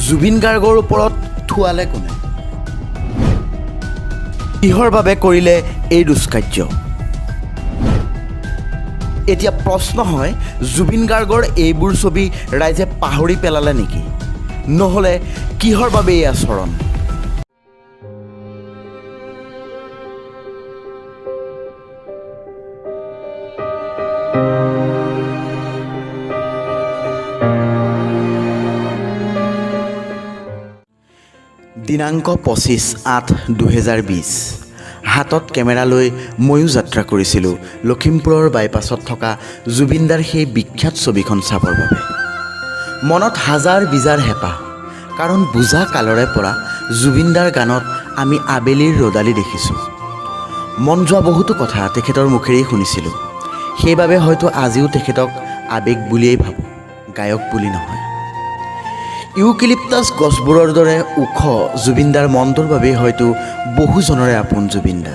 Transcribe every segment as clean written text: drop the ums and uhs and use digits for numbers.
জুবিন গাৰ্গৰ ওপৰত থুৱালে কোনে? কিহৰ বাবে কৰিলে এই দুষ্কাৰ্য? এতিয়া প্ৰশ্ন হয়, জুবিন গাৰ্গৰ এইবোৰ ছবি ৰাইজে পাহৰি পেলালে নেকি? নহ'লে কিহৰ বাবে এই আচৰণ? দিনাংক 25/8/2020, হাতত কেমেৰা লৈ ময়ো যাত্ৰা কৰিছিলোঁ লখিমপুৰৰ বাইপাছত থকা জুবিনদাৰ সেই বিখ্যাত ছবিখন চাবৰ বাবে। মনত হাজাৰ বিজাৰ হেঁপাহ, কাৰণ বুজা কালৰে পৰা জুবিনদাৰ গানত আমি আবেলিৰ ৰ'দালি দেখিছোঁ। মন যোৱা বহুতো কথা তেখেতৰ মুখেৰেই শুনিছিলোঁ। সেইবাবে হয়তো আজিও তেখেতক আৱেগ বুলিয়েই ভাবোঁ, গায়ক বুলি নহয়। ইউকেলিপ্টাছ গছবোৰৰ দৰে ওখ জুবিনদাৰ মনটোৰ বাবেই হয়তো বহুজনৰে আপোন জুবিনদা।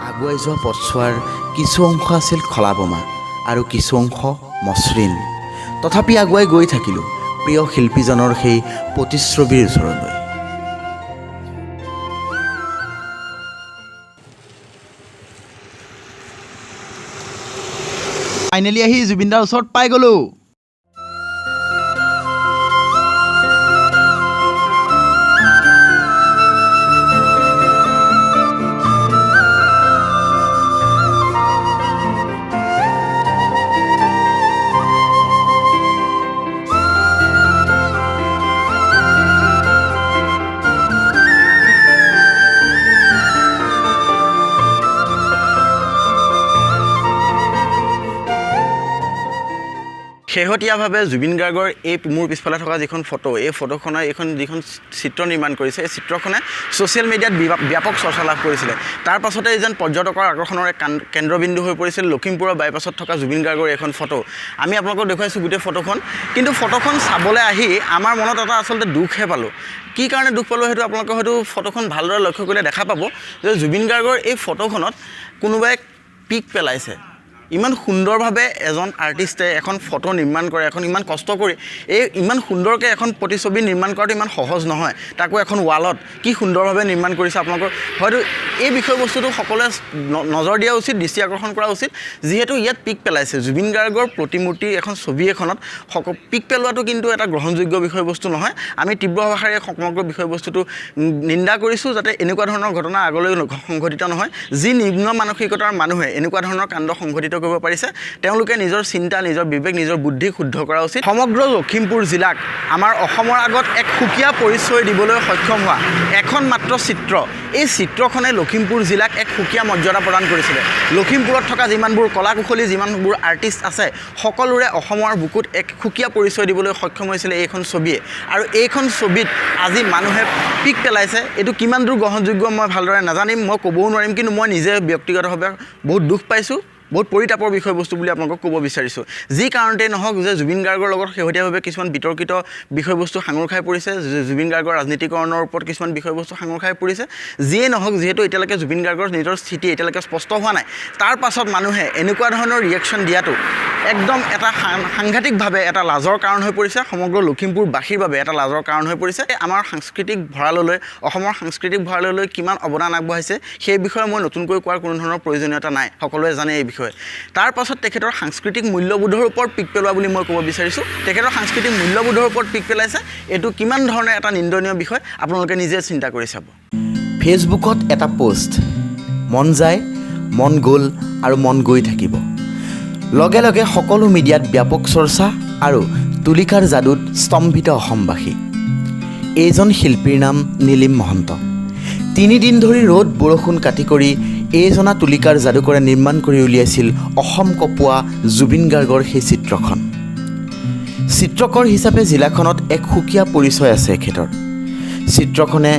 আগুৱাই যোৱা পথছোৱাৰ কিছু অংশ আছিল খলা-বমা আৰু কিছু অংশ মসৃণ। তথাপি আগুৱাই গৈ থাকিলোঁ প্ৰিয় শিল্পীজনৰ সেই প্ৰতিচ্ছবিৰ ওচৰলৈ। ফাইনেলি আহি জুবিনদাৰ ওচৰত পাই গ'লোঁ। শেহতীয়াভাৱে জুবিন গাৰ্গৰ এই মোৰ পিছফালে থকা যিখন ফটো, এই ফটোখনৰ এইখন যিখন চিত্ৰ নিৰ্মাণ কৰিছে, এই চিত্ৰখনে ছ'চিয়েল মিডিয়াত ব্যাপক চৰ্চা লাভ কৰিছিলে। তাৰ পাছতে যেন পৰ্যটকৰ আকৰ্ষণৰ এক কেন্দ্ৰবিন্দু হৈ পৰিছিল লখিমপুৰৰ বাইপাছত থকা জুবিন গাৰ্গৰ এইখন ফটো। আমি আপোনালোকক দেখুৱাইছোঁ গোটেই ফটোখন। কিন্তু ফটোখন চাবলৈ আহি আমাৰ মনত এটা আচলতে দুখহে পালোঁ। কি কাৰণে দুখ পালোঁ, সেইটো আপোনালোকে হয়তো ফটোখন ভালদৰে লক্ষ্য কৰিলে দেখা পাব যে জুবিন গাৰ্গৰ এই ফটোখনত কোনোবাই পিক পেলাইছে। ইমান সুন্দৰভাৱে এজন আৰ্টিষ্টে এখন ফটো নিৰ্মাণ কৰে, এখন ইমান কষ্ট কৰি, এই ইমান সুন্দৰকৈ এখন প্ৰতিচ্ছবি নিৰ্মাণ কৰাটো ইমান সহজ নহয়। তাকো এখন ৱালত কি সুন্দৰভাৱে নিৰ্মাণ কৰিছে! আপোনালোকৰ হয়তো এই বিষয়বস্তুটো সকলোৱে নজৰ দিয়া উচিত, দৃষ্টি আকৰ্ষণ কৰা উচিত। যিহেতু ইয়াত পিক পেলাইছে জুবিন গাৰ্গৰ প্ৰতিমূৰ্তি এখন ছবি এখনত পিক পেলোৱাটো কিন্তু এটা গ্ৰহণযোগ্য বিষয়বস্তু নহয়। আমি তীব্ৰ ভাষাৰে সমগ্ৰ বিষয়বস্তুটো নিন্দা কৰিছোঁ, যাতে এনেকুৱা ধৰণৰ ঘটনা আগলৈ সংঘটিত নহয়। যি নিম্ন মানসিকতাৰ মানুহে এনেকুৱা ধৰণৰ কাণ্ড সংঘটিত কৰিব পাৰিছে, তেওঁলোকে নিজৰ চিন্তা, নিজৰ বিবেক, নিজৰ বুদ্ধি শুদ্ধ কৰা উচিত। সমগ্ৰ লখিমপুৰ জিলাক আমাৰ অসমৰ আগত এক সুকীয়া পৰিচয় দিবলৈ সক্ষম হোৱা এখন মাত্ৰ চিত্ৰ, এই চিত্ৰখনে লখিমপুৰ জিলাক এক সুকীয়া মৰ্যাদা প্ৰদান কৰিছিলে। লখিমপুৰত থকা যিমানবোৰ কলা কুশলী, যিমানবোৰ আৰ্টিষ্ট আছে, সকলোৰে অসমৰ বুকুত এক সুকীয়া পৰিচয় দিবলৈ সক্ষম হৈছিলে এইখন ছবিয়ে। আৰু এইখন ছবিত আজি মানুহে পিক পেলাইছে। এইটো কিমান দূৰ গ্ৰহণযোগ্য মই ভালদৰে নাজানিম, মই ক'বও নোৱাৰিম। কিন্তু মই নিজে ব্যক্তিগতভাৱে বহুত দুখ পাইছোঁ, বহুত পৰিতাপৰ বিষয়বস্তু বুলি আপোনালোকক ক'ব বিচাৰিছোঁ। যি কাৰণতেই নহওক যে জুবিন গাৰ্গৰ লগত শেহতীয়াভাৱে কিছুমান বিতৰ্কিত বিষয়বস্তু সাঙুৰ খাই পৰিছে, জুবিন গাৰ্গৰ ৰাজনীতিকৰণৰ ওপৰত কিছুমান বিষয়বস্তু সাঙুৰ খাই পৰিছে। যিয়েই নহওক, যিহেতু এতিয়ালৈকে জুবিন গাৰ্গৰ নিজৰ স্থিতি এতিয়ালৈকে স্পষ্ট হোৱা নাই, তাৰ পাছত মানুহে এনেকুৱা ধৰণৰ ৰিয়েকশ্যন দিয়াটো একদম এটা সাংঘাতিকভাৱে এটা লাজৰ কাৰণ হৈ পৰিছে। সমগ্ৰ লখিমপুৰবাসীৰ বাবে এটা লাজৰ কাৰণ হৈ পৰিছে। আমাৰ সাংস্কৃতিক ভঁৰাললৈ, অসমৰ সাংস্কৃতিক ভঁৰাললৈ কিমান অৱদান আগবঢ়াইছে, সেই বিষয়ে মই নতুনকৈ কোৱাৰ কোনো ধৰণৰ প্ৰয়োজনীয়তা নাই। সকলোৱে জানে এই বিষয়ে। তাৰ পাছত তেখেতৰ সাংস্কৃতিক মূল্যবোধৰ ওপৰত পিক পেলোৱা বুলি মই ক'ব বিচাৰিছোঁ। তেখেতৰ সাংস্কৃতিক মূল্যবোধৰ ওপৰত পিক পেলাইছে, এইটো কিমান ধৰণে এটা নিন্দনীয় বিষয়, আপোনালোকে নিজে চিন্তা কৰি চাব। ফেচবুকত এটা পোষ্ট, মন যায়, মন গ'ল আৰু মন গৈ থাকিব। লগে লগে সকলো মিডিয়াত ব্যাপক চৰ্চা আৰু তুলিকাৰ যাদুত স্তম্ভিত অসমবাসী। এইজন শিল্পীৰ নাম নীলিম মহন্ত। তিনিদিন ধৰি ৰ'দ বৰষুণ কাটি কৰি এইজনা তুলিকাৰ যাদুকৰে নিৰ্মাণ কৰি উলিয়াইছিল অসম কপোৱা জুবিন গাৰ্গৰ সেই চিত্ৰখন। চিত্ৰকৰ হিচাপে জিলাখনত এক সুকীয়া পৰিচয় আছে এখেতৰ। চিত্ৰখনে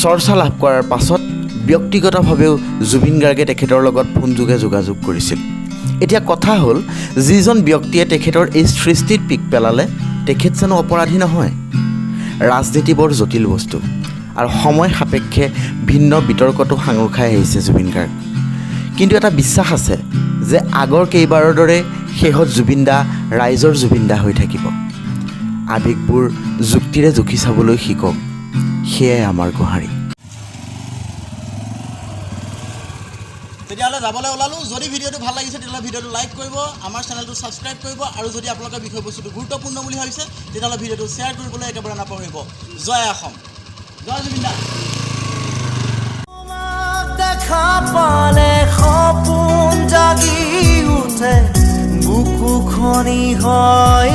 চৰ্চা লাভ কৰাৰ পাছত ব্যক্তিগতভাৱেও জুবিন গাৰ্গে তেখেতৰ লগত ফোনযোগে যোগাযোগ কৰিছিল। এতিয়া কথা হ'ল, যিজন ব্যক্তিয়ে তেখেতৰ এই সৃষ্টিত পিক পেলালে, তেখেত জানো অপৰাধী নহয়? ৰাজনীতি বৰ জটিল বস্তু আৰু সময় সাপেক্ষে ভিন্ন বিতৰ্কতো সাঙুৰ খাই আহিছে জুবিন গাৰ্গ। কিন্তু এটা বিশ্বাস আছে যে আগৰ কেইবাৰৰ দৰে শেহত জুবিন দা ৰাইজৰ জুবিন দা হৈ থাকিব। আৱেগবোৰ যুক্তিৰে জুখি চাবলৈ শিকক, সেয়াই আমাৰ গোহাৰি। তেতিয়াহ'লে যাবলৈ ওলালোঁ। যদি ভিডিঅ'টো ভাল লাগিছে, তেতিয়াহ'লে ভিডিঅ'টো লাইক কৰিব, আমাৰ চেনেলটো ছাবস্ক্ৰাইব কৰিব আৰু যদি আপোনালোকে বিষয়বস্তুটো গুৰুত্বপূৰ্ণ বুলি ভাবিছে, তেতিয়াহ'লে ভিডিঅ'টো শ্বেয়াৰ কৰিবলৈ একেবাৰে নাপাহৰিব। জয় অসম, জয় জুবিন দা। তোমাক দেখা পালে সপোন জাগি উঠে, বুকুখনি হয়।